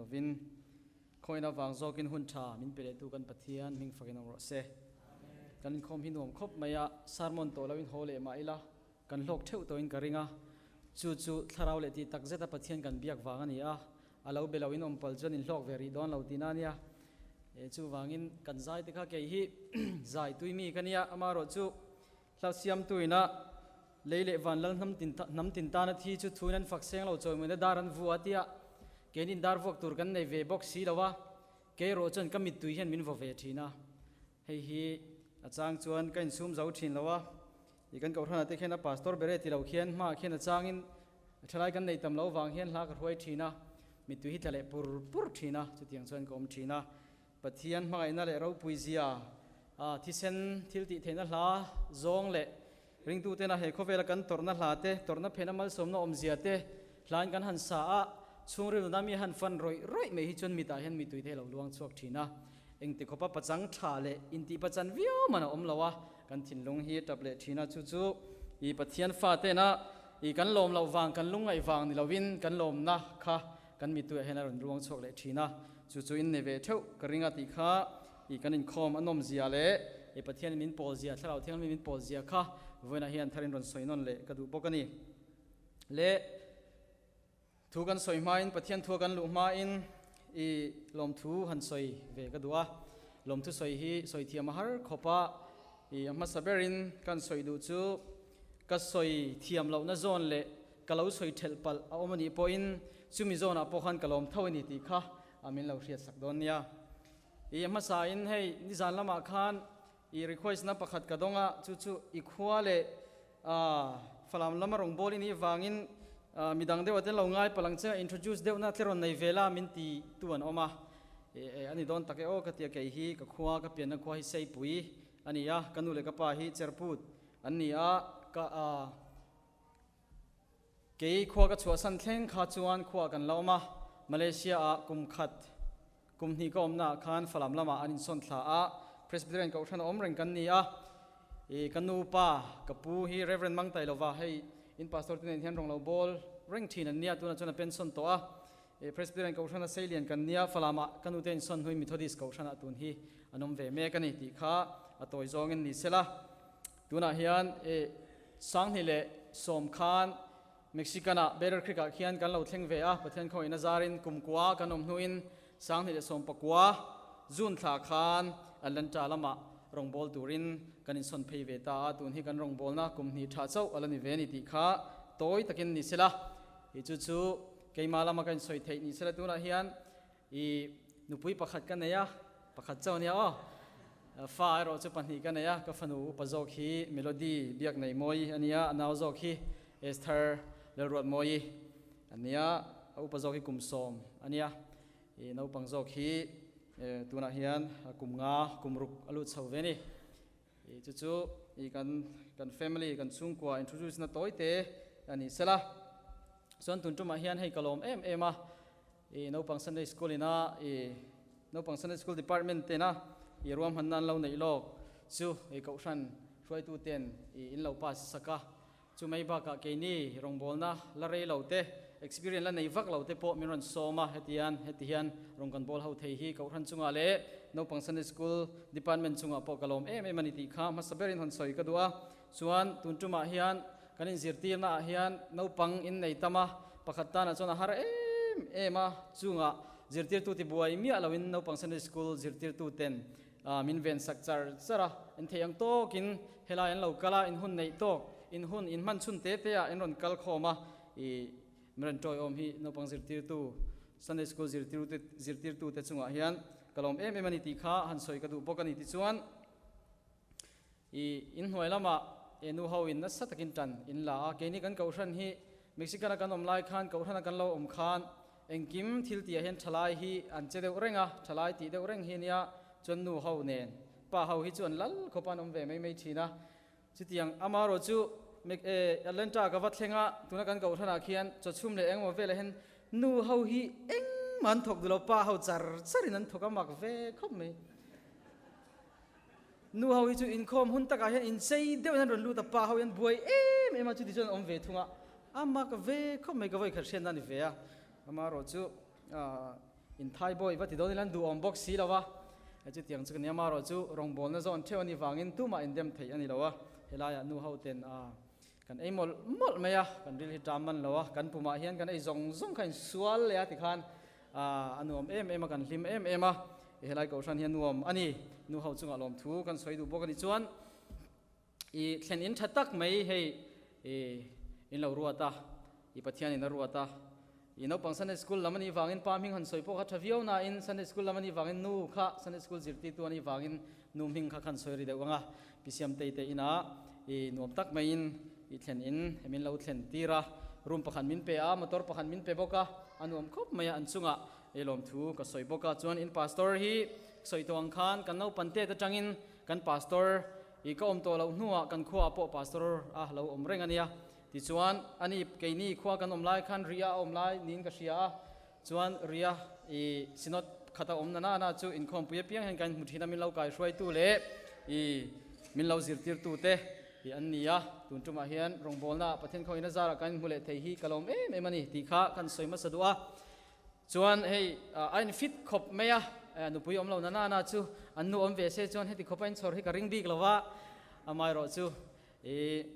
lovin Khawina vang zawkin hun tha min pe lehtu kan Pathian hming fakin awm rawh se. Kan inkhawm hi nuam khawp mai a, sermon tawh loin haw leh mah ila kan hlawk theuh tawhin ka ring a, chu chu thlarau leh tih tak zeta Pathian kan biak vang a ni a, a lo be loin awm pal chuan inhlawk ve rih dawn lo tihna a nia. Chuvangin kan zai te kha kei hi zai tui mi ka nia, amaherawhchu Hla siamtu ina lei leh van lal hnam tin tana thi chu thuin an fak seng lo chawimawina dar an vu a tia keinin dar vuak tur kan nei ve bawk si lo a, kei erawh chuan ka mittui hian min vaw ve thin a, hei hi a chang chuan ka insum zo thin lo a, i kan kohhranah te khian a pastor bere ti lo khian hmaah khian a changin thalai kan nei tam lo vang hian hla ka hruai thin a, mittui hi tla leh pur pur thin a, chutiang chuan ka awm thin a. Pathian hmangaihna leh ropui zia, thisen thil tih theihna hla zawng leh ringtutena he khawvela kan tawrhna hla te, tawrhna phena malsawmna awmzia te hlain kan han sa a, chhungril nuna mi han fan rawih rawih mai hi chuan mitah hian mitui te hi a lo luang chhuak thin a. Engti khawpa pachang tha leh intih pachan viau man a awm lo a, kan thinlung hi a tap leh thin a, chu chu i Pathian fatena i kan lawm loh vang, kan lungngaih vang ni lovin kan lawmna kha Kan mituiah hian a rawn ruang chhuak leh thin a, chu chu in nei ve theuh ka ring a tih kha i kan inkhawm a nawm zia leh i Pathianin min pawl zia, Thlarau Thianghlim min pawl zia kha vawiinah hian tharin rawn sawi nawn leh ka duh bawk a ni. Le thu kan sawi hmain Pathian thua kan luh hmain i lawmthu han sawi ve ka duh a, lawmthu sawi hi sawi thiam a har khawp a, i a hmasa berin kan sawi duh chu ka sawi thiam lohna zawn leh Ka lo sawi thelh palh a awm a nih pawhin chumi zawnah pawh khan ka lawm tho a ni tih kha min lo hriatsak dawn nia. I hmasain hei nizan lamah khan i request na pakhat ka dawng a, chu chu i khua leh Falam lama rawngbâwl i nih vangin midang deuh ah te lo ngai palh ang che a, introduce deuhna tleirawn nei ve la min ti tu an awm a, a ni dawn tak e aw ka ti a, kei hi ka khua ka pianna khua hi Seipui a ni a, ka nu leh ka pa hi Cherput an ni a, ka Kei khua ka chhuahsan thleng kha chuan khua kan la awm a, Malaysia ah kum khat, kum hnih ka awmna ah khan Falam lamah an insawn thla a, Presbyterian Kohhran a awm reng kan ni a, i ka nu pa, ka pu hi Reverend Mang Tailova, hei in pastor te nen hian rawng lo bawl reng thin an nia, tunah chuan a pension tawh a, i Presbyterian Kohhran a seilian kan nia, Falam ah ka nu te insawn hnuin Methodist Kohhran ah tun hi an awm ve mek a ni tih kha a tawi zawngin ni sela. Tunah hian i Sanghnih leh sawm khan Mexican-ah Battle Creek-ah khian kan lo thleng ve a, Pathian khawngihna zarin kum kua kan awm hnuin 2019 June thla khan Atlanta lamah rawngbâwl turin kan insawn phei ve ta a, tun hi kan rawngbâwlna kum hnih tha chauh a la ni ve a ni tih kha tawi takin ni sela, i chu chu keimah lama ka insawi theih ni sela tunah hian I nupui pakhat ka nei a, pakhat chauh ania aw. Fa erawh chu pahnih ka nei a, ka fanu upa zawk hi Melody biak nei mawi a nia, a nau zawk hi Esther Lalruat mawi a nia, a upa zawk hi kum sawm a nia. I naupang zawk hi tunah hian kum nga kum ruk a lut chho ve a ni. I chu chu i kan kan family kan chhungkua introduce na tawi te a ni sela. Chuan tun tumah hian hei ka lawm em em a, i naupang Sunday School ina i naupang Sunday School Department tena i ruahmanna an lo neih lawk chu i kohhran hruaitu ten i in lo pass sak a. Chu mai bakah keini rawngbawlna la rei lo te, experience la nei vak lo te pawh min rawn sawm a, hetian heti hian rawn kan bawl ho thei hi kohhran chungah leh naupang Sunday School Department chungah pawh ka lawm em em a ni tih kha hmasa berin hawn sawi ka duh a. Chuan tun tumah hian kan inzirtirna ah hian naupang in nei tam a, pakhat tanah chuan a har em em a, chungah zirtirtu tibuai miah loin naupang Sunday School zirtirtu ten Min ven sak char char a, in theih ang tawkin helai an lo kal a, in hun neih tawk, in hun in hman chhun te te ah in rawn kal khawm a, i min rawn tawiawm hi naupang zirtirtu, Sunday School zirtirtu zirtirtu te chungah hian ka lawm em em a ni tih kha han sawi ka duh bawk a ni tichuan i inhnuai lamah e nu ho in nasa takin tan in la a, keini kan kohhran hi Mexican a kan awm lai khan kohhran a kan lo awm khan Engkim thil tihah hian thalai hi an che deuh reng a, thalai tih deuh reng hi ania chuan nu ho nen pa ho hi chu an lal khawp a an awm ve mai mai thin a. Chutiang amarawh chu Atlanta ka va thleng a, tuna kan kohhranah khian chawchhum leh engemaw velah hian nu ho hi engmah an thawk duh lo, pa ho char charin an thawk a mak ve khawp mai. Nu ho hi chu inkhawm hun takah hian inchei deuhin an rawn lut a, pa ho hian buai em em a, chuti chuan an awm ve thung a, a mak ve khawp mai ka vawikhat hriatna a ni ve a, amaherawh chu In thai bawi va ti dawn ila an duhawm bawk si lo a, chutiang chu ka nia marawh chu rawngbawlna zawn theuh a nih vangin tumah indem theih a ni lo a, helaiah nu ho ten a kan ei mawlh mawlh mai a, kan ril hi ṭam man lo a, kan pumah hian kan ei zawng zawng kha insual leh a tikhan a nuam em em a, kan hlim em em a, helai kohhran hi a nuam a ni, nu ho chungah lawmthu kan sawi duh bawk a ni chuan. I thlen in tha tak mai hei i in lo ruat a, i Pathian in a ruat a. I naupang Sunday School lam anih vangin pa hming han sawi pawh kha tha viau nain Sunday School lam anih vangin nu kha Sunday School zirtirtu anih vangin nu hming kha khan sawi ri deuh ang a. Pi Siamtei te inah i nuam tak maiin i thlen in min lo thlen tir a. Room pakhat min pe a, motor pakhat min pe bawk a, a nuam khawp mai a an chungah i lawmthu ka sawi bawk a. Chuan in pastor hi sawi tawh ang khan kan naupan tet atangin kan pastor I ka awm tawh loh hnuah kan khuaah pawh pastor a lo awm reng a nia. Tichuan, ani keini khua kan awm lai khan Ria a awm lai niin ka hria a, chuan Ria i synod khata awm na nana chu inkhawmpui apiang hian kan inhmu thin a, min lo kaihruaitu leh i min lo zirtirtute i an ni a. Tun tumah hian rawngbawlnaah Pathian khawngin a zarah kan inhmu leh thei hi ka lawm em em a ni tih kha kan sawi hmasa duh a. Chuan hei a in fit khawp mai a, nupui awm lo na nana chu an nu awm ve se chuan heti khawpa in chhawr hi ka ring bik lo va, amaherawh chu i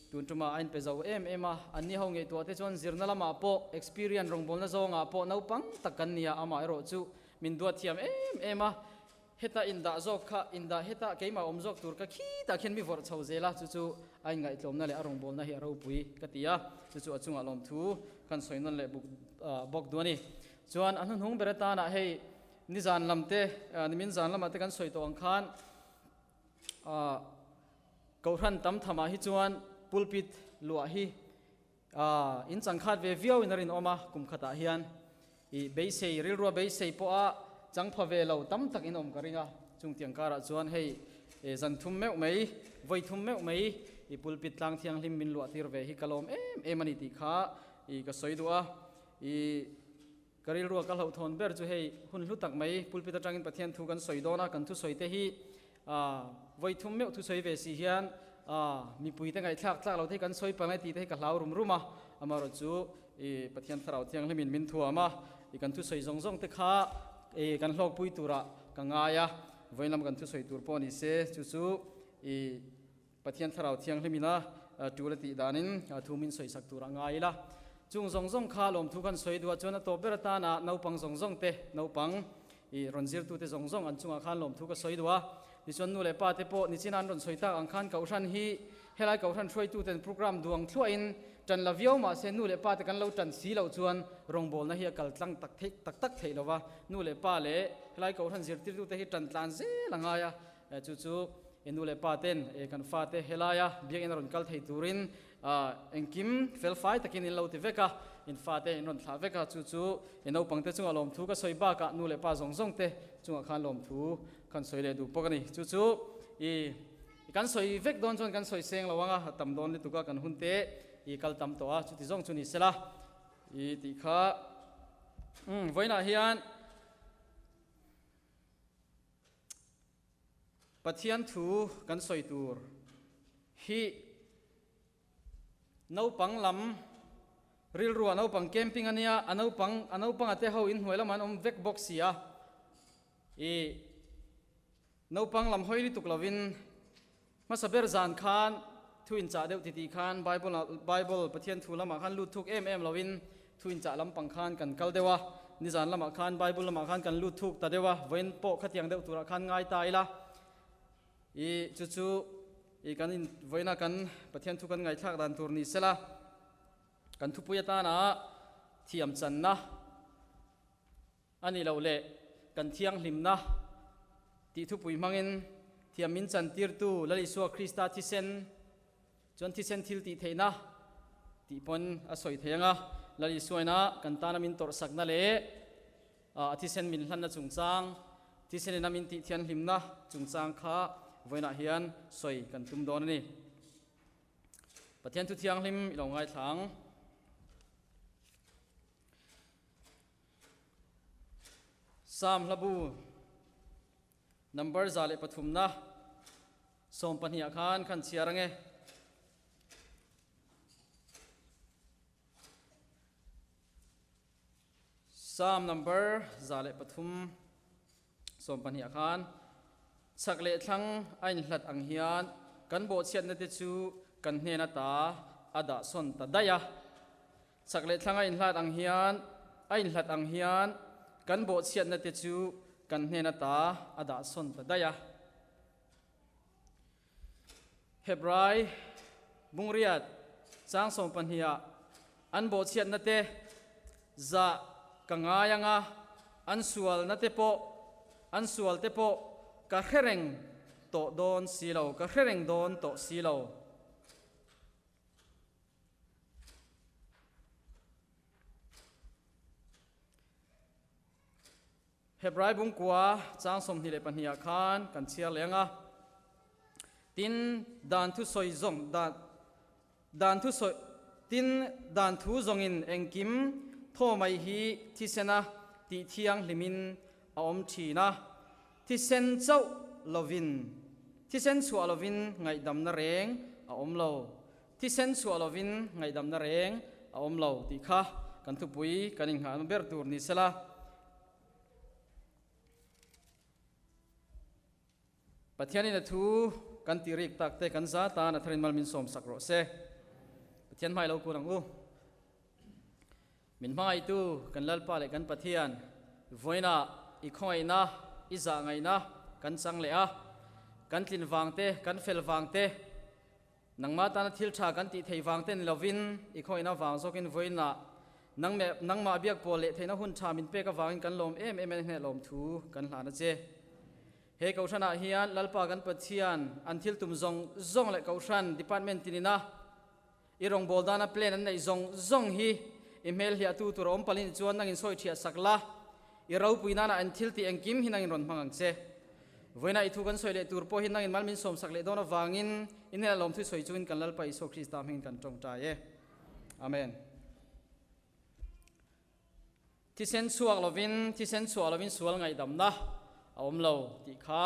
tun tumah a in pe zo em em a, an ni ho ngaihtuah te chuan zirna lamah pawh experience rawngbawlna zawngah pawh naupang tak kan ni a, amaherawh chu min duat thiam em em a, Heta indah zawk kha indah heta keimah awm zawk tur ka khitah khian mi vawrh chho zel a, chu chu a inngaihtlawmna leh a rawngbawlna hi a ropui ka ti a, chu chu a chungah lawmthu kan sawi nawn leh buk bawk duh a ni. Chuan a hnuhnung ber atanah hei nizan lam te, nimin zan lamah te kan sawi tawh ang khan Kohhran tam thamah hi chuan pulpit luah hi In changkhat ve viau in a rinawm a, kum khatah hian i beisei, rilrua beisei pawha changpha ve lo tam tak in awm ka ring a, chung tiang karah chuan hei zan thum meuh mai, vawi thum meuh mai i pulpit tlang thianghlim min luah tir ve hi ka lawm em em a ni tih kha i ka sawi duh a, i ka rilrua ka hlauhthawn ber chu hei hun hlu tak mai pulpit atangin Pathian thu kan sawi dawn a, kan thusawi te hi Vawi thum meuh thusawi ve si hian mipuite ngaihthlak tlak lo te hi kan sawi pang e tih te hi ka hlau rum rum a, amaherawh chu Pathian Thlarau Thianghlimin min thuam a, kan thusawi zawng zawng te kha kan hlawkpui turah ka ngai a, vawiin lam kan thusawi tur pawh ni se chu chu Pathian Thlarau Thianghlimin a tul a tih danin thu min sawisak tur a ngai ila. Chung zawng zawng kha lawmthu kan sawi duh ah chuan a tawp ber atana naupang zawng zawng te, naupang i rawn zirtute zawng zawng an chungah khan lawmthu ka sawi duh a. Tichuan nu leh pa te pawh nichina an rawn sawi tak ang khan Kohhran hi helai Kohhran hruaituten program duang thluahin tan la viau mahse nu leh pa te kan lo tan si loh chuan rawngbawlna hi a kal tlang tak theih tak tak theih lo va. Nu leh pa leh helai Kohhran zirtirtute hi tan tlan zel a ngai a. Chu chu i nu leh pa ten kan fate helaia biakinn a rawn kal thei turin engkim felfai takin in lo ti vek a, in fate in rawn thlah vek a, chu chu i naupangte chungah lawmthu ka sawi bakah nu leh pa zawng zawng te chungah khan lawmthu kan sawi leh duh bawk a ni. Chu chu i kan sawi vek dawn chuan kan sawi seng lo ang a, a tam dawn lutuk a, kan hun te i kal tam tawh a, chuti zawng chu ni sela i tih kha vawiinah hian. Pathian thu kan sawi tur hi naupang lam rilruah naupang camping a nia, a naupang a naupanga te ho inhnuai lamah an awm vek bawk si a, ih naupang lam hawi lutuk lovin hmasa ber zan khan thu inchah deuh titih khan Bible ah Bible Pathian thu lamah khan lut thuk em em lovin thu inchah lampang khan kan kal deuh a, nizan lamah khan Bible lamah khan kan lut thuk ta deuh a, vawiin pawh khatiang deuh turah khan ngai ta ila i chu chu i kan in vawiina kan Pathian thu kan ngaihthlak dan tur ni sela kan thupui atana thiam channa A nih loh leh kan thianghlimna tih thupui hmangin thiam min chantirtu Lal Isua Krista thisen chuan thisen thil tih theihna tih pawn a sawi thei ang a, Lal Isuaina kan tana min tawrhsakna leh a thisen min hlanna chungchang, thisenina min tih thianghlimna chungchang kha vawiinah hian sawi kan tum dawn a ni. Pathian thu thianghlim i lo ngaithla ang. Psalm hlabu number 103 na 12 ah khan khan chhiar ange. Psalm number 103 12 khan chak leh thlang a inhlat ang hian kan bawhchhiatna te chu kan hnen ata a dah sawn ta daih a. Chak leh thlang a inhlat ang hian a inhlat ang hian kan bawhchhiatna te chu kan hnen ata a dah sawn ta daih a. Hebrai bungriat chang 12 ah an bawhchhiatna te zah ka ngai anga an sualna te pawh an sual te pawh ka hre reng tawh dawn si lo, ka hre reng dawn tawh si lo. Hebrai bungkua chang 22 ah khan kan chhiar leh ang a. Tin, dan thu sawi zawng dan dan thu sawi tin dan thu zawngin engkim thaw mai hi thisena tih thianghlimin a awm thin a, thisen chauh lovin thisen chhuah lovin ngaihdamna reng a awm lo. Thisen chhuah lovin ngaihdamna reng a awm lo tih kha kan thupui kan inngahna ber tur ni sela. Pathianin a thu kan tih rik tak te kan za tan a tharin mal min sawm sak rawh se. Pathian hmai lo kun ang u. Min hmangaihtu kan Lalpa leh kan Pathian, vawiinah i khawngaihna, i zahngaihna kan chang leh a, kan tlin vang te, kan fel vang te, Nangmah tana thil tha kan tih thei vang te ni lovin, i khawihna vang zawkin vawiinah nangmeh nangmah biak pawl leh theihna hun tha min pek avangin kan lawm em em a hneh lawm thu kan hlan a che. He Kohhranah hian Lalpa kan Pathian an thil tum zawng zawng leh Kohhran Department tinina i rawngbâwl dana plan an neih zawng zawng hi i hmel hliahtu tur a awm palin chuan nangin sawi ṭhiah sak la, I ropui nana an thil tih engkim hi nangin rawn hmang ang che. Vawiinah i thu kan sawi leh tur pawh hi nangin mal min sawmsak leh dawn avangin i hnenah lawmthu sawi chungin kan Lalpa Isua Krista hmingin kan tawngtai e. Amen. Thisen chhuak lovin, thisen chhuah lovin sual ngaihdamna a awm lo tih kha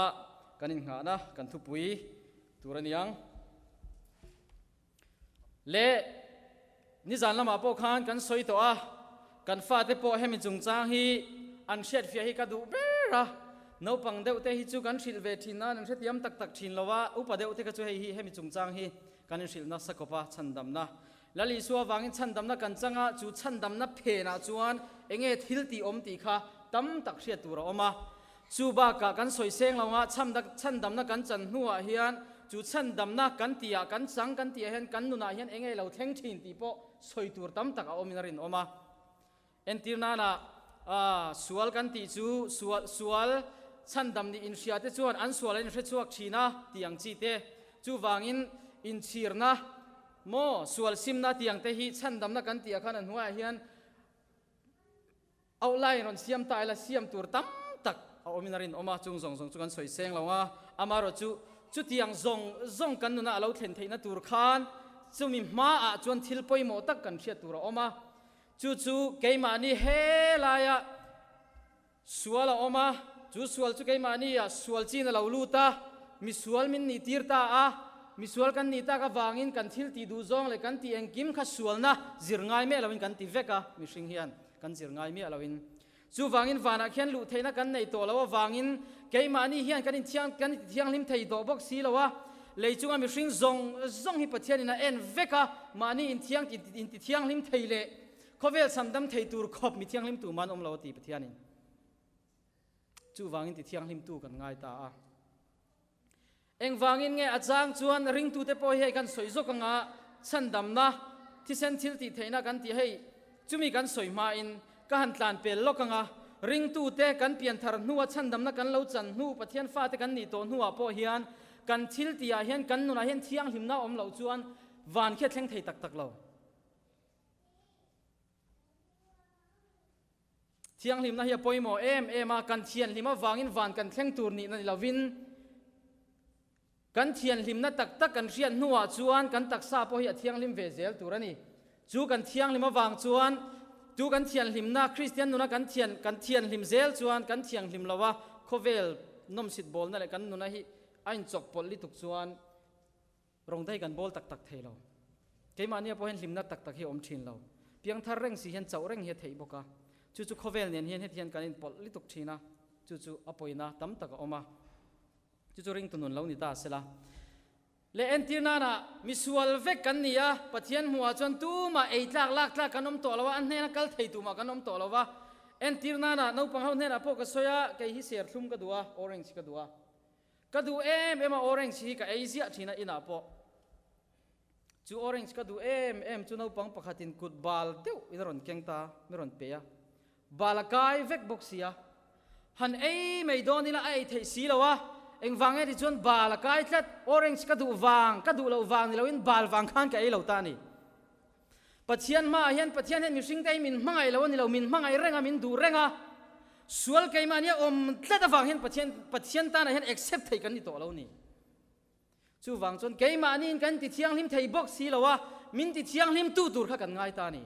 kan innghahna kan thupui tur a ni ang. Le nizan lamah pawh khan kan sawi tawh a, kan fate pawh hemi chungchang hi an hriatfiah hi ka duh ber a, naupang deuh te hi chu kan hrilh ve thin a, an hrethiam tak tak thin lo a, upa deuh te kha chu hei hi hemi chungchang hi kan inhrilh nasa kawp a, chhandamna Lal Isua avangin chhandamna kan chang a, chu chhandamna phenah chuan enge thil tih awm tih kha tam tak hriat tur a awm a. Chu bakah kan sawi seng lo nga, chhandamna kan chan hnuah hian chu chhandamna kan tihah, kan chang kan tihah hian kan nunah hian eng nge lo thleng thin tih pawh sawi tur tam tak a awmin a rinawm a. Entir nana sual kan tih chu sual, sual chhandam nih inhria te chuan an sual an inhre chhuak thin a tih ang chi te. Chuvangin inchhirna maw sual simna tih ang te hi chhandamna kan tihah khan a hnuaiah hian Outline rawn siam ta ila siam tur tam tak a awmin a rinawm a, chung zawng zawng chu kan sawi seng lo a, amaherawhchu chutiang zawng zawng kan nuna a lo thlen theihna tur khan chumi hmaah chuan thil pawimawh tak kan hriat tur a awm a, chu chu keimahni helaia sual a awm a, chu sual chu keimahnia sual chin a lo lut a, misual min nih tir ta a, misual kan nih tak avangin kan thil tih duh zawng leh kan tih engkim kha sualna zir ngai miah loin kan ti vek a mihring hian. Kan zir ngai miah loin. Chuvangin vanah khian luh theihna kan nei tawh lo avangin keimahni hian kan inthiang kan intithianghlim thei tawh bawk si lo a. Lei chunga mihring zawng zawng hi Pathianin a en vek a, mahni inthiang intithianghlim thei leh khawvel chhamdam thei tur khawp mi thianghlim tu man awm lo a ti Pathianin. Chuvangin tithianghlimtu kan ngai ta a. Engvangin nge a chang chuan ringtute pawh hi hei kan sawi zawk anga chhandamna thisen thil tih theihna kan tih hei chumi kan sawi hmain ka han tlan pel lawk anga ringtute kan pianthar hnua chhandamna kan lo chan hnu Pathian fate kan nih tawh hnuah pawh hian kan thil tihah hian kan nunah hian thianghlimna awm loh chuan van khi a thleng thei tak tak lo. Thianghlimna hi a pawimawh em em a, kan thianhlim avangin van kan thleng tur nihna ni lovin kan thianhlimna tak tak kan hriat hnuah chuan kan taksa pawh hi a thianghlim ve zel tur a ni. Chu kan thianghlim avang chuan chu kan thianhlimna Kristian nuna kan thian kan thianhlim zel chuan kan thianghlim lo a, khawvel nawmsit bawlna leh kan nuna hi a inchawkpawlh lituk chuan Rawng dai kan bawl tak tak thei lo. Keimahnia pawh hian hlimna tak tak hi a awm thin lo. Piangthar reng si hian chauh reng hi a theih bawk a. Chu chu khawvel nen hian heti hian kan inpawlh lituk thin a, chu chu a pawina tam tak a awm a. Chu chu ringtu nun lo ni ta sela. Leh entir nana misual vek kan ni a, Pathian hmuhah chuan tumah ei tlak lak tlak kan awm tawh lo a, an hnena kal thei tumah kan awm tawh lo va. Entir nana naupang ho hnenah pawh ka sawi a, kei hi serthlum ka duh a, orange ka duh a. Ka duh em em a, orange hi ka ei ziah thin a inah pawh. Chu orange ka duh em em chu naupang pakhatin kut bal deuh in a rawn keng ta, mi rawn pe a. Bal a kai vek bawk si a, han ei mai dawn ila a ei theih si lo a, engvang nge tichuan bal a kai tlat, orange ka duh vang, ka duh loh vang ni loin bal vang khan ka ei lo ta a ni. Pathian hmaah hian Pathian hian mihring te hi min hmangaih lo a ni lo, min hmangaih reng a, min duh reng a, sual keimahni a awm tlat avang hian Pathian Pathian tanah hian accept theih kan ni tawh lo a ni. Chuvang chuan keimahniin kan ti thianghlim thei bawk si lo a, min ti thianghlim tu tur kha kan ngai ta a ni.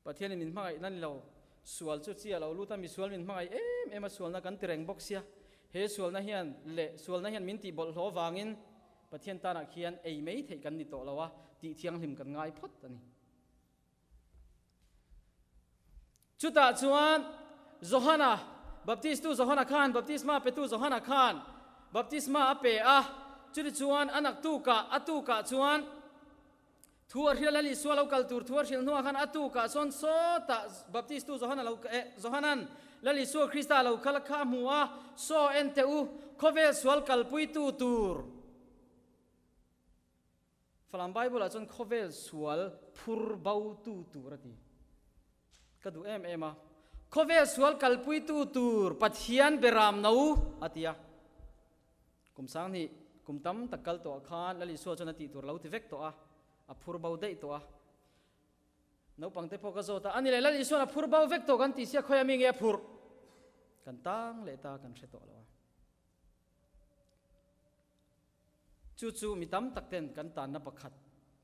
Pathianin min hmangaih na ni lo, sual chu chi a lo lut a, misual min hmangaih em em a, sualna kan ti reng bawk sia, he sualna hian leh sualna hian min tih bawlhhlawh avangin Pathian tanah khian ei mai theih kan ni tawh lo a, tih thianghlim kan ngai phawt a ni. Chutah chuan Johana, Baptistu Johana khan, Baptisma petu Johana khan Baptisma a pe a, chutichuan a naktukah, a tukah chuan, Thu a hrial a Isua lo kal tur thu a hrilh hnuah khan a tukah sawn sawtah Baptistu Johana lo eh Johanan Lal Isua Krista lo kal kha a hmu a, Saw en teh u, khawvel sual kalpuitu tur. Falam Bible-ah chuan khawvel sual phur botu tur a ti. Ka duh em em a. Khawvel sual kalpuitu tur Pathian beram no a ti a. Kum sanghnih, kum tam tak kal tawh ah khan Lal Isua chuan a tih tur lo ti vek tawh a, a phur bo daih tawh a. Naupang te pawh ka zawt a, ani leh Lal Isua'n a phur bo vek tawh kan tih sia khawi ami nge a phurh? Kan tang leh ta kan hre tawh lo a. Chu chu mi tam tak ten kan tanna pakhat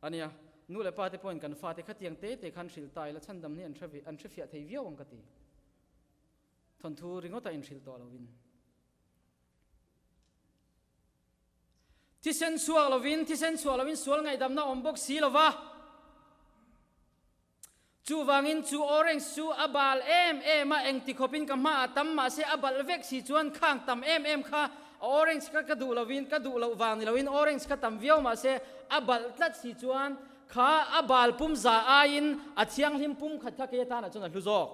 a nia. Nu leh pa te pawhin kan fate khatiang te te khan hrilh ta ila chhandam hi an hre an hrefiah thei viau ang ka ti. Thawnthu ringawt a inhrilh tawh lovin. Thisen chhuak lovin, thisen chhuah lovin sual ngaihdamna awm bawk si lova. Chuvangin chu orange chu a bal em em a, engti khawpin ka hmaah tam mahse a balh vek si chuan khang tam em em kha a orange kha ka duh lovin, ka duh loh vang ni loin orange kha tam viau mahse a balh tlat si chuan kha a bal pum za aiin a thianghlim pum khat kha kei atanah chuan a hlu zawk.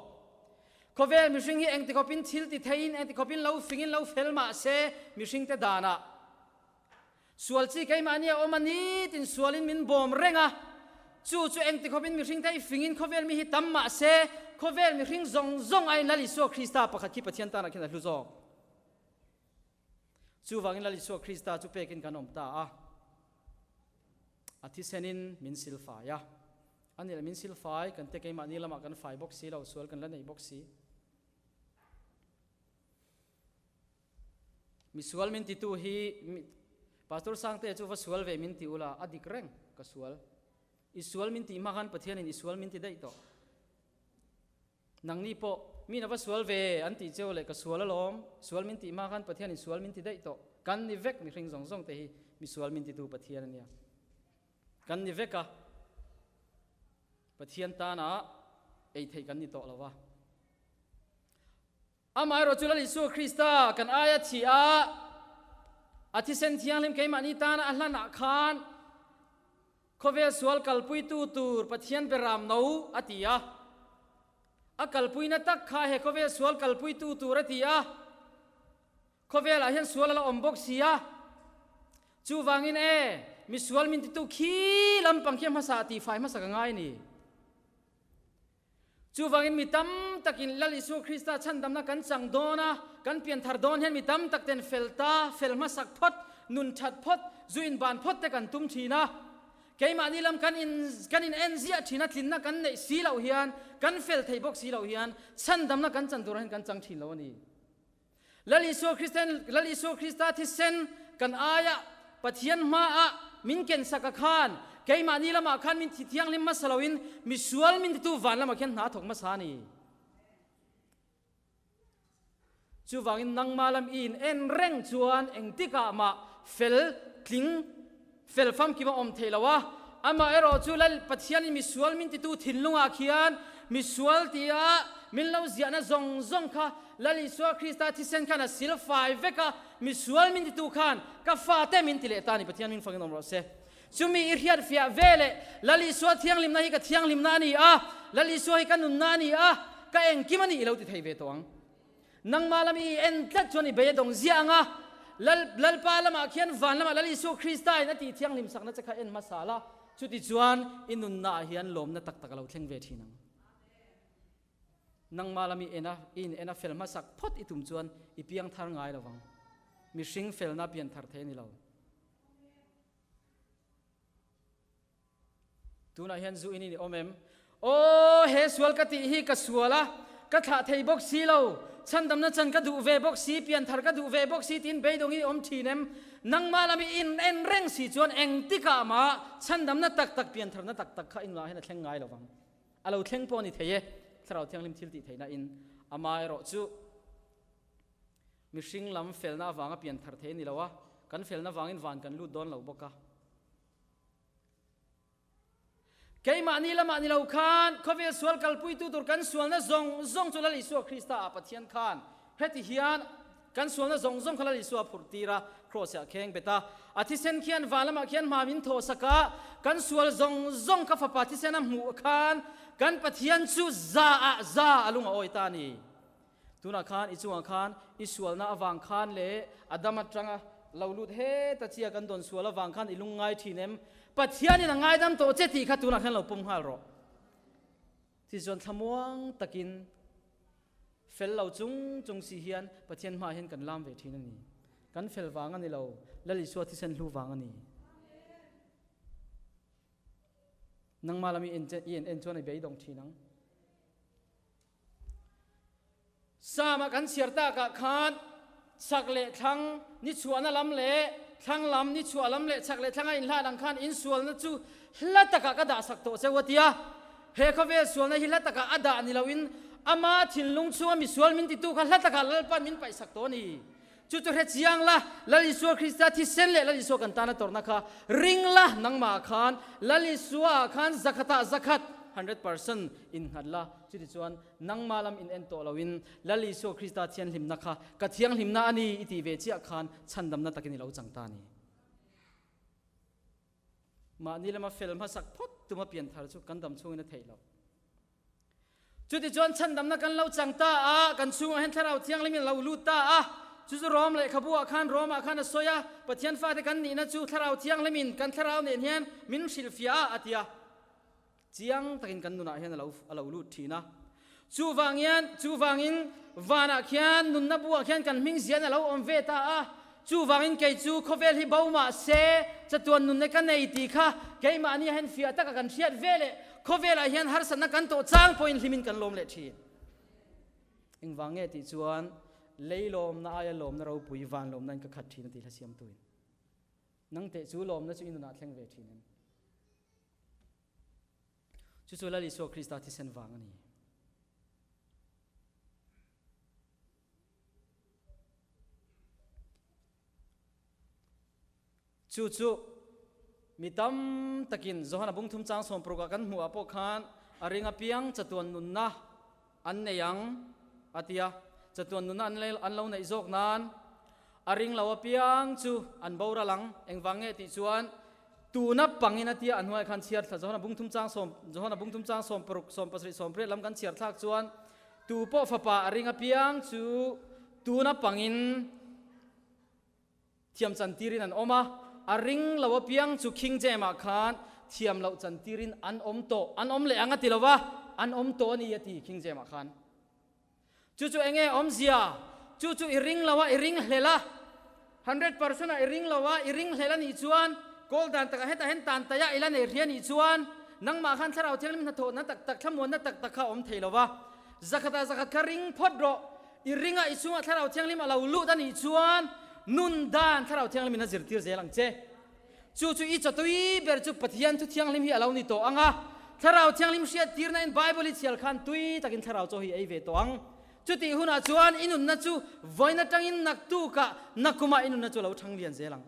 Khawvel mihring hi engti khawpin thil ti theiin, engti khawpin lo fingin lo fel mah se, mihringte danah sual chi keimahni a awm a ni tin sualin min bawm reng a. Chu chu engti khawpin mihringte hi fingin khawvel mi hi tam mah se, khawvel mihring zawng zawng aiin Lal Isua Krista pakhat khi Pathian tanah khian a hlu zawk. Chuvangin Lal Isua Krista chu pekin kan awm ta a, a thisenin min silfai a. A nih leh min silfai, kan te keimahni lamah kan fai bawk si lo, sual kan la nei bawk si. Misual min titu hi Pastor Sangte chu va sual ve min ti ula, a dik reng ka sual. I sual min tih hma khan Pathianin i sual min ti daih tawh. Nangni pawh, Mi na va sual ve an tih cheu leh ka sual alawm, sual min tih hma khan Pathianin sual min ti daih tawh. Kan ni vek mihring zawng zawng te hi mi sual min titu Pathian a nia. Kan ni vek a, Pathian tana ei theih kan ni tawh lo va. Amaherawhchu Lal Isua Krista kan aia thih a, a thisen thianghlim keimahni tana a hlanah khan khawvel sual kalpuitu tur Pathian beram no a ti a. A kalpuina tak kha he khawvel sual kalpuitu tur a ti a. Khawvelah hian sual a la awm bawk si a, chuvangin e, misual min titu khi lampang khi a hmasa tihfai hmasa ka ngai a ni. Chuvangin mi tam takin Lal Isua Krista chhandamna kan chang dawn a, kan pianthar dawn hian mi tam tak ten fel ta, fel hmasak phawt, nun that phawt, zu inban phawt te kan tum thin a. Keimahni lam kan in kan in en ziah thin a, tlinna kan neih si loh hian, kan fel thei bawk si loh hian chhandamna kan chan turah hian kan chang thin lo a ni. Lal Isua Kristen, Lal Isua Krista thisen kan aia Pathian hmaah min kensak a khan, keimahni lamah khan min thi thianghlim hmasa loin misual min titu van lamah khian hna a thawk hmasa a ni. Chuvangin nangmah lam i in en reng chuan engtikah mah fel tling fel famkim a awm theih lo a, amaherawhchu Lal Pathianin misual min titu thinlungah khian misual tia min lo ziahna zawng zawng kha Lal Isua Krista thisen khan a sil fai vek a, misual min titu khan ka fate min ti leh ta a ni, Pathian min fangin awm rawh se. Chumi i hriat fiah ve leh Lal Isua thianghlimna hi ka thianghlimna a ni a, Lal Isua hi ka nunna a ni a, ka engkim a ni i lo ti thei ve tawh ang. Nangmah lam i en tlat chuan i bei a dawng ziah ang a, Lal, Lalpa lamah khian van lamah Lal Isua Krista in a tih thianghlim sakna che kha en hmasa la, chuti chuan i nunnaah hian lawmna tak tak a lo thleng ve thin ang. Nangmah lam i en a, i in en a fel hmasak phawt i tum chuan i piang thar ngai lo vang. Mihring felna pian thar thei a ni lo. Tunah hian zu in in i awm em? Aw, he sual ka tih hi ka sual a, ka thlah thei bawk si lo, chhandamna chan ka duh ve bawk si, pianthar ka duh ve bawk si tiin beidawng i awm thin em? Nangmah lam i in en reng si chuan engtikah mah chhandamna tak tak, piantharna tak tak kha inunah hian a thleng ngai lo vang. A lo thleng pawh a ni thei e, Thlarau Thianghlim thil tih theihna in amaherawh chu mihring lam felna avanga pianthar thei a ni lo a, kan felna vangin van kan lut dawn lo bawk a. Keimahni lamah ni lo khan khawvel sual kalpuitu tur kan sualna zawng zawng chu Lal Isua Krista ah Pathian khan heti hian kan sualna zawng zawng kha Lal Isua a phurh tir a, Kraws ah kheng bet a, a thisen khian van lamah khian hma min thawhsak a, kan sual zawng zawng kha fapa thisen a hmuh khan kan Pathian chu za ah za a lung a awi ta a ni. Tunah khan i chungah khan i sualna avang khan leh Adam atanga lo lut heta chia kan dawn sual avang khan i lung ngai thin em? Pathianin a ngaidam tawh che tih kha tunah khan lo pawm nghal rawh. Tichuan thlamuang takin fel lo chung chung si hian Pathian hmaah hian kan lam ve thin a ni. Kan fel vang a ni lo, Lal Isua thisen hlu vang a ni. Nangmah lam i en en chuan i beidawng thin ang. Psalm-a kan chhiar takah khan chhak leh thlang ni chhuahna lam leh thlang lam ni chhuah lam leh chhak leh thlanga inhlan ang khan insualna chu hla takah ka dahsak tawh cheu a ti a. He khawvel sualna hi hla takah a dah ni loin ama thinlung chhunga misual min titu kha hla takah Lalpa'n min paihsak tawh a ni. Chu chu hre chiang la, Lal Isua Krista thisen leh Lal Isua kan tana tawrhna kha ring la, nangmah khan Lal Isua khan zakhatah zakhat, 100%, innghat la. Chutichuan, nangmah lam in en tawh loin Lal Isua Krista thianghlimna kha ka thianghlimna a ni i tih ve chiah khan chhandamna takin i lo chang ta a ni. Mahni lama fel hmasak phawt tuma pianthar chu kan dam chhungin a theih loh. Chutichuan chhandamna kan lo chang ta a, kan chhungah hian Thlarau Thianghlim in a lo lut ta a, chu chu Rom lehkhabu ah khan Rom ah khan a sawi a, Pathian fate kan nihna chu Thlarau Thianghlim in kan thlarau nen hian min hrilhfiah a, a ti a. Chiang takin kan nunah hian a lo a lo lut thin a. Chuvang hian, chuvangin vanah khian nunna buah khian kan hming zian a lo awm ve ta a. Chuvangin kei chu khawvel hi bo mah se, chatuan nunna ka nei tih kha keimahni ah hian fiah taka kan hriat ve leh khawvelah hian harsatna kan tawh chang pawhin hlimin kan lawm leh thin. Engvang nge tih chuan lei lawmna aia lawmna ropui van lawmna in ka khat thin a ti hla siamtuin. Nang teh chu lawmna chu i nunah thleng ve thin em? Chu chu Lal Isua Krista thisen vang a ni. Chu chu mi tam takin Johana bung thum chang sawm paruk ah kan hmuh ah pawh khan a ring apiang chatuan nunna an nei ang a ti a, chatuan nunna an lo neih zawk nan a ring lo apiang chu an boral ang. Engvang nge tih chuan tuna pangin a tia a hnuaiah khan chhiar thla Johana bung thum chang sawm Johana bung thum chang sawm paruk sawm pasarih sawm pariat lam kan chhiar thlak chuan tu pawh fapa a ring apiang chu tuna pangin Thiam chantirin an awm a, a ring lo apiang chu King James-ah khan thiam loh chantirin an awm tawh, an awm leh ang a ti lo va, an awm tawh a ni a ti King James-ah khan. Chu chu enge awmzia? Chu chu i ring lo a, i ring hlel a, 100% ah i ring lo a, i ring hlel a nih chuan kawl dan takah hetah hian tan taia i la nei hria nih chuan nangmah khan Thlarau Thianghlim hnathawhna tak tak, thlamuanna tak tak kha a awm thei lo va, zakhatah zakhat kha ring phawt rawh. I ringa i chungah Thlarau Thianghlim a lo lut a nih chuan nun dan Thlarau Thianghlim in a zirtir zel ang che. Chu chu i chawtui ber chu Pathian thu thianghlim hi a lo ni tawh ang a, Thlarau Thianghlim hriattirna in Bible i chhial khan tui takin Thlarau chaw hi ei ve tawh ang. Chutih hunah chuan i nunna chu vawiin atangin naktukah nakumah i nunna chu a lo thang lian zel ang.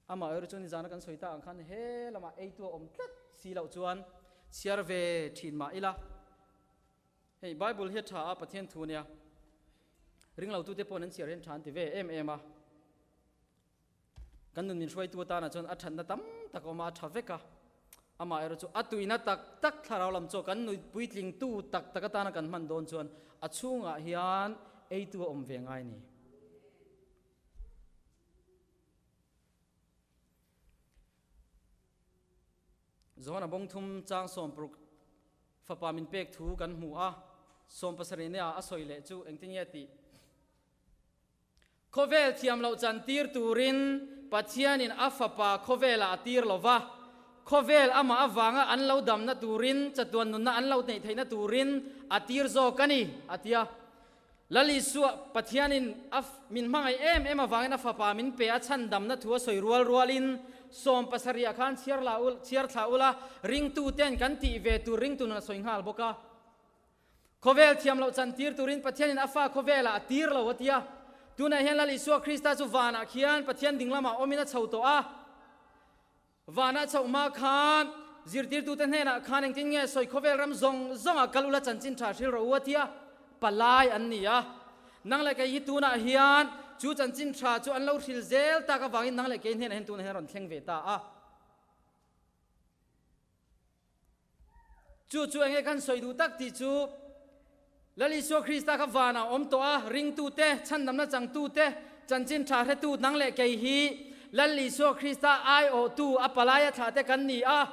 Amah erawh chu nizana kan sawi tak ang khan he lamah eitu a awm tlat si loh chuan. Chhiar ve thin mah ila. Hei Bible hi a tha a, Pathian thu ania. Ringlotute pawhin an chhiar hian tha an ti ve em em a. Kan nun min hruaitu atana chuan a thatna tam tak a awm a, a tha vek a. Amaherawh chu a tuina tak tak thlarau lam chaw kan nui puitlingtu tak tak atana kan hman dawn chuan a chhungah hian eitu a awm ve ngai a ni. Johana bawngthum chang sawmparuk fapa min pek thu kan hmu a, 70 nia a sawi leh chu engtin nge tih? Khawvel thiam loh chan tir turin Pathianin a Fapa khawvelah a tir lo va, khawvel amah avanga an lo damna turin, chatuan nunna an lo neih theihna turin a tir zawk a ni, a ti a. Lal Isua, Pathianin a min hmangaih em em avangin a Fapa min pe a chhandamna thu a sawi rual rualin 70 ah khan chhiar la ul, chhiar thla ula, ringtuten kan tih ve tur ringtu nun a sawi nghal bawk a. Khawvel thiam loh chan tir turin Pathianin a fa khawvelah a tir lo a ti a. Tunah hian Lal Isua Krista chu vanah khian Pathian ding lamah awmin a chho tawh a. Vanah chhoh hma khan zirtirtute hnenah khan engtin nge sawi khawvel ram zawng zawngah kal ula chanchin tha hril rawh u a ti a, palai an ni a. Nang leh kei hi tunah hian chu chanchin tha chu an lo hril zel tak avangin nang leh kei hnenah hian tunah hian a rawn thleng ve ta a. Chu chu enge kan sawi duh tak tih chu Lal Isua Krista kha vanah awm tawh a, ringtute, chhandamna changtute, chanchin tha hretu nang leh kei hi Lal Isua Krista aiawhtu a palai a thlahte kan ni a.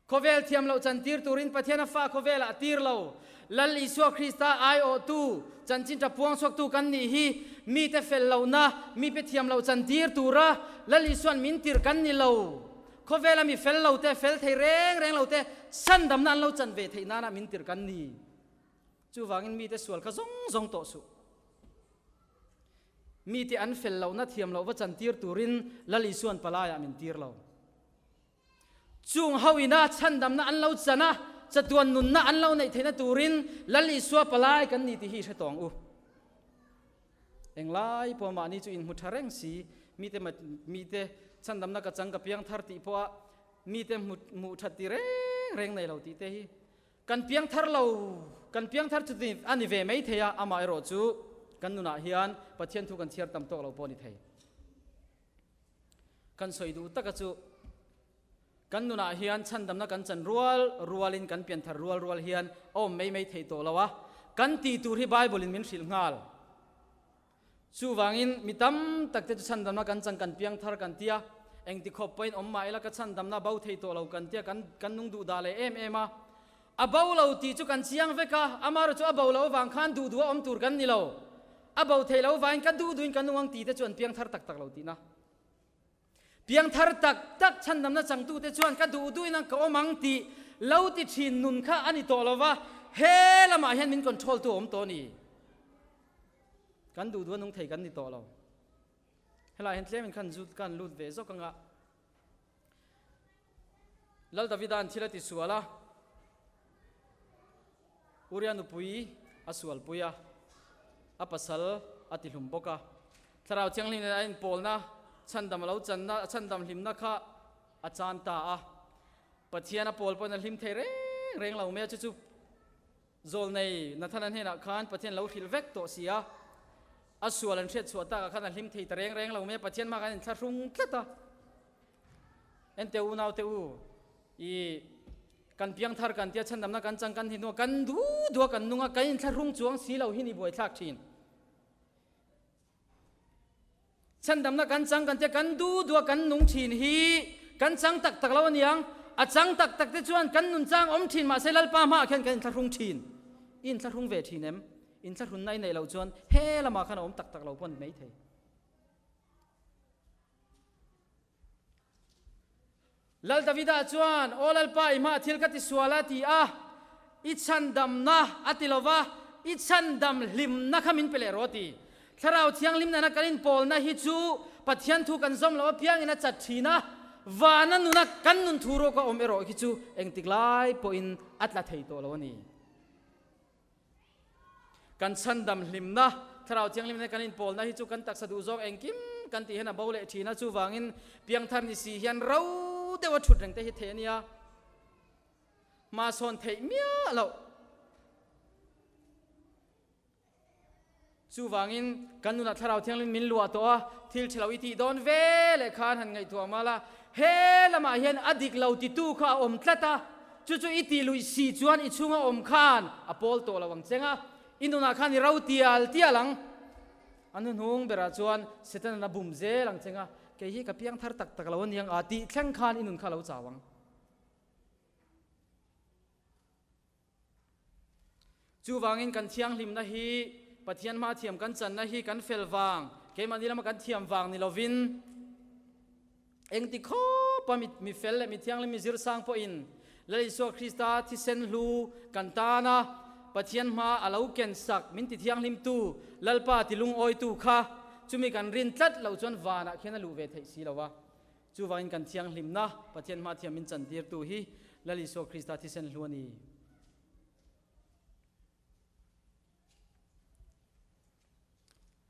Khawvel thiam loh chantir turin Pathian a fa khawvelah a tir lo. Lal Isua Krista aiawhtu, chanchin tha puangchhuaktu kan nih hi mite fel lohna, mi pe thiam loh chantir tura Lal Isua'n min tir kan ni lo. Khawvela mi fel lo te, fel thei reng reng lo te chandamna an lo chan ve theih nana min tirh kan ni. Chuvangin mite sual kha zawng zawng tawh suh. Mite an fel lohna thiam loh va chan tir turin Lal Isua'n palaiah min tir lo. Chung ho ina chhandamna an lo chan a, chatuan nunna an lo neih theihna turin Lal Isua palai kan ni tih hi i hre tawng u. Englai pawh mahni chu inhmu tha reng si, mite mite chhandamna ka chang ka piang thar tih pawha mite hmu hmuh that ti reng reng nei lo tih te hi kan piang thar lo, kan piang thar chu a ni ve mai thei a, amaherawh chu kan nunah hian Pathian thu kan chhiar tam tawk lo pawh a ni thei. Kan sawi duh taka chu kan nunah hian chhandamna kan chan rual rualin kan pian thar rual rual hian a awm mai mai thei tawh lo a, kan tih tur hi Bible-in min hrilh nghal. Chuvangin mi tam tak te chu chhandamna kan chan kan piang thar kan tia, engti khawp pawhin awm mah ila ka chhandamna bo thei tawh lo kan tia kan kan nung duh dah leh em em a. A bo lo tih chu kan chiang vek a, amaherawhchu a bo lo avang khan duh duh a awm tur kan ni lo. A bo thei lo vangin ka duh duhin kan nung ang tih te chu an piang thar tak tak lo tihna. Piang thar tak tak chhandamna changtute chuan ka duh duhin ang ka awm ang tih lo ti thin nun kha a ni tawh lo va, he lamah hian min control tu a awm tawh a ni. Kan duh duh a nung thei kan ni tawh lo. Helaiah hian tlemin khan zu ka han lut ve zawk anga Lal Davida'n thil a ti sual a, Uria nupui a sualpui a, a pasal a ti hlum bawk a. Thlarau Thianghlim nen a inpawlna, chhandam a lo channa, a chhandam hlimna kha a chan ta a. Pathian a pawl pawhin a hlim thei reng reng lo mai a, chu chu Zawlnei Nathana hnenah khan Pathian lo hrilh vek tawh si a, a sual an hriat chhuah takah khan a hlim thei ta reng reng lo mai a, Pathian hma khan a inthlahrung tlat a. Ente unau te u, i kan piang thar kan tia chhandamna kan chang kan hnu a, kan du du a kan nung a, kan inthlahrung chuang si lo hi ni buaithlak thin. Chhandamna kan chang kan tia kan du du a kan nung thin hi kan chang tak tak lo aniang, a chang tak tak te chuan kan nun chang awm thin mahse Lalpa hmaah khian kan inthlahrung thin. I inthlahrung ve thin em? Inthlahrunna i neih loh chuan he lamah khan a awm tak tak lo pawh a ni maithei. Lal Davida chuan, Aw Lalpa, i hmaah thil ka ti sual a, ti a, i chhandamna a ti lo va, i chhandam hlimna kha min pe leh rawh, a ti. Thlarau Thianghlim nena kan inpawlna hi chu Pathian thu kan zawm loh apiangin a chat thin a, vana nuna kan nun thu rawk a awm erawh hi chu engtik lai pawhin a tla thei tawh lo a ni. Kan chhandam hlimna, Thlarau Thianghlim nena kan inpawlna hi chu kan taksa duh zawk engkim kan tih hian a bo leh thin a, chuvangin piangthar ni si hian ro deuha thut reng te hi theih a nia. Hma sawn theih miah loh. Chuvangin, kan nunah Thlarau Thianghlim min luah tawh a, thil ṭha lo i tih dawn ve leh khan han ngaihtuah mal a, he lamah hian a dik lo titu kha a awm tlat a, chu chu i tih luih si chuan i chhunga awm khan a pawl tawh lo ang cheng a, i nunah khan i ro tial tial ang. A hnuhnung berah chuan Setanan a bum zel ang cheng a, kei hi ka piang thar tak tak lo aniang a tih thleng khan i nun kha a lo chau ang. Chuvangin kan thianghlimna hi Pathian hma thiam kan channa hi kan fel vang, keimahni lama kan thiam vang ni lovin, engti khawpa mi mi fel leh mi thianghlim mi zir sang pawhin Lal Isua Krista thisen hlu kan tana Pathian hma a lo ken sak min ti thianghlimtu Lalpa ti lungawitu kha chumi kan rin tlat loh chuan vanah khian a luh ve theih si lo va. Chuvangin kan thianghlimna Pathian hma thiam min chantirtu hi Lal Isua Krista thisen hlu a ni.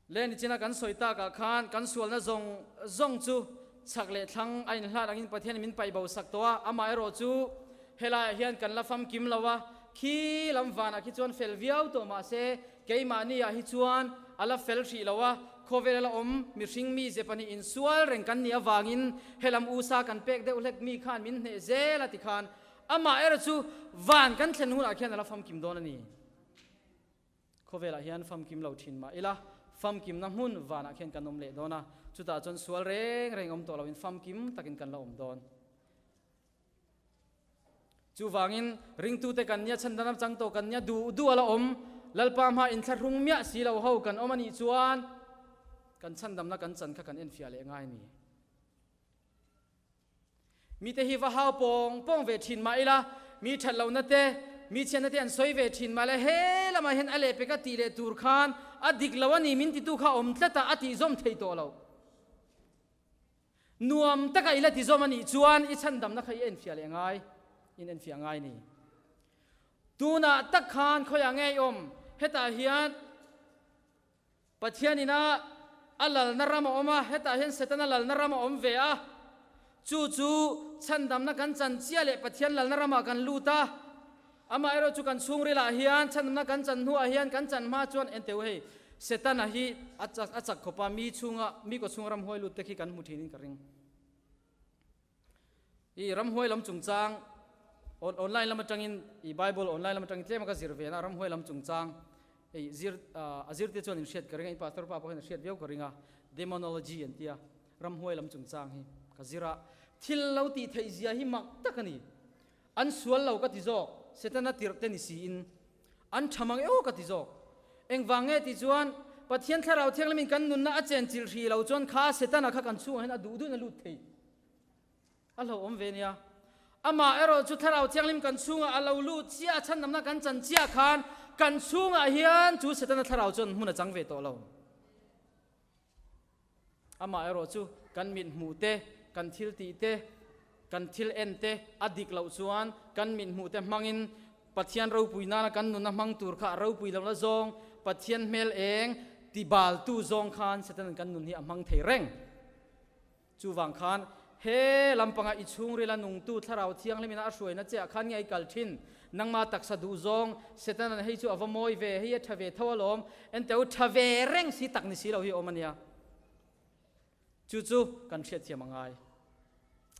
Le nichina kan sawi takah khan kan sualna zawng zawng chu chhak leh thlang a inhlat angin Pathianin min paih bo sak tawh a, amaherawh chu helaiah hian kan la famkim lo a, khi lam vanah khi chuan fel viau tawh mahse keimahni ah hi chuan a la fel hrih lo a, Khawvel a la awm, mihring mi ze pahnih insual reng kan nih avangin helam usa kan pek deuh hlek mi khan min hneh zel a ti khan amah erawh chu van kan thlen hunah khian a la famkim dawn a ni. Khawvelah hian famkim lo thin mah ila famkimna hmun vanah khian kan awm leh dawn a, chutah chuan sual reng reng awm tawh loin famkim takin kan la awm dawn. Chuvangin, ringtute kan nia, chhandana chang tawh kan nia, duh duh a la awm, Lalpa hma inthlahrung miah si lo ho kan awm a nih chuan kan chhandamna kan chan kha kan enfiah leh ngai a ni. Mite hi va hau pawng pawng ve thin mah ila, mi that lohna te, mi chhiatna te an sawi ve thin mah ila, he lamah hian a lehpek a tih leh tur khan a dik lo a ni min titu kha awm tlat a, a tihzawm thei tawh lo. Nuam taka i la ti zawm a nih chuan i chhandamna kha i enfiah leh ngai, in enfiah ngai a ni. Tunah tak khan khawiah nge i awm? Hetah hian Pathian ina a lalna ram a awm a, hetah hian Setana lalna ram a awm ve a. Chu chu chhandamna kan chan chiah leh Pathian lalna ramah kan lut a. Amaherawh chu kan chhungrilah hian chhandamna kan chan hnuah hian kan chan hma chuan enteu hei Setana hi a chak a chak khawp a, mi chhunga mi kaw chhunga ramhuai lut te khi kan hmu thin in ka ring. I ramhuai lam chungchang online lam atangin i Bible online lam atangin tlem a ka zir ve na ramhuai lam chungchang hei zir a zir te chuan in hriat ka ring a, in pastor pa pawh hian a hriat viau ka ring a, demonology an tia ramhuai lam chungchang hi ka zir a, thil lo tih theih zia hi mak tak a ni. An sual lo ka ti zawk, Setana tirh te ni siin an tha mang eo ka ti zawk. Engvang nge tih chuan Pathian Thlarau Thianghlimin kan nunna a chen chilh hrih lo chuan kha Setana kha kan chhungah hian a duh duhin a lut thei. A hlauhawm ve nia. Amah erawh chu Thlarau Thianghlim kan chhungah a lo lut chiah a, chhandamna kan chan chiah khan kan chhungah hian chu Setana Thlarau chuan hmun a chang ve tawh lo. Amah erawh chu kan mit hmuh te, kan thil tih te, kan thil en te a dik loh chuan kan mit hmuh te hmangin Pathian ropui nana kan nunna hmang tur kha a ropui lohna zawng, Pathian hmel eng ti baltu zawng khan Satan kan nun hi a hmang thei reng. Chuvang khan he lampanga i chhungrila nungtu Thlarau Thianghlimina a hruaina che ah khan nge i kal thin? Nangma taksa duh zawng, Setanan hei chu a va mawi ve, hei a tha ve tho alawm, enteu tha ve reng si tak ni si lo hi a awm a nia. Chu chu kan hriatthiam a ngai.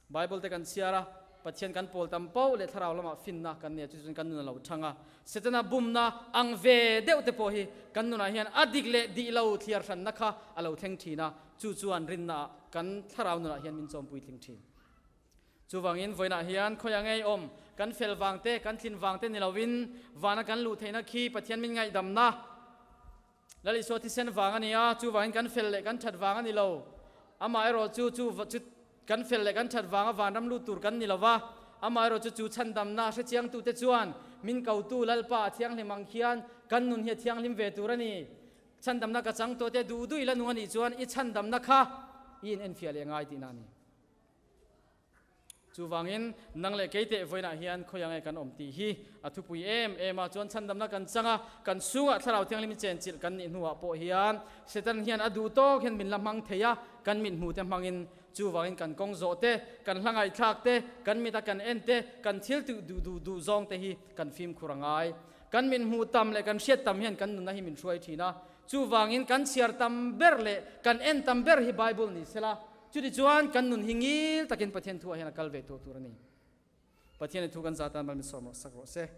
Bible te kan chhiar a, Pathian kan pawl tam pauh leh Thlarau lamah finna kan nei a, chu chuan kan nun a lo thang a. Setana bumna ang ve deuh te pawh hi kan nunah hian a dik leh dih lo thliar hranna kha a lo thleng thin a, Chu chuan rinnaah kan thlarau nunah hian min chawmpui tling thin. Chuvangin vawiinah hian khawiah ngei awm kan fel vang te, kan tlin vang te ni lovin vana kan luh theihna khi Pathian min ngaihdamna Lal Isua thisen vang a ni a, chuvangin kan fel leh kan that vang a ni lo. Amaherawh chu chu chu kan fel leh kan that vanga vanram lut tur kan ni lo va, amaherawh chu chu chhandamna hrechiangtute chuan min kotu Lalpa a thianghlim ang khian kan nun hi a thianghlim ve tur a ni. Chhandamna ka chang tawh te duh duh ila nung a nih chuan i chhandamna kha i in enfiah leh ngai tihna a ni. Chuvangin nang leh kei teh vawiinah hian khawiah nge kan awm tih hi a thupui em em a, chuan chhandamna kan chang a, kan chhungah Thlarau Thianghlim i chenchilh kan nih hnuah pawh hian Satan hian a duh tawk hian min la hmang thei a, kan mithmuh te hmangin. Chuvangin kan kawng zawh te, kan hla ngaihthlak te, kan mita kan en te, kan thil tih duh duh duh zawng te hi kan fimkhur a ngai. Kan min hmuh tam leh kan hriat tam hian kan nunna hi min hruai thin a. Chuvangin kan chhiar tam ber leh kan en tam ber hi Bible ni sela, chutichuan kan nun hi ngil takin Pathian thuah hian a kal ve tuah tur a ni. Pathian i thu kan zatan mal min sawm rawh sak rawh se.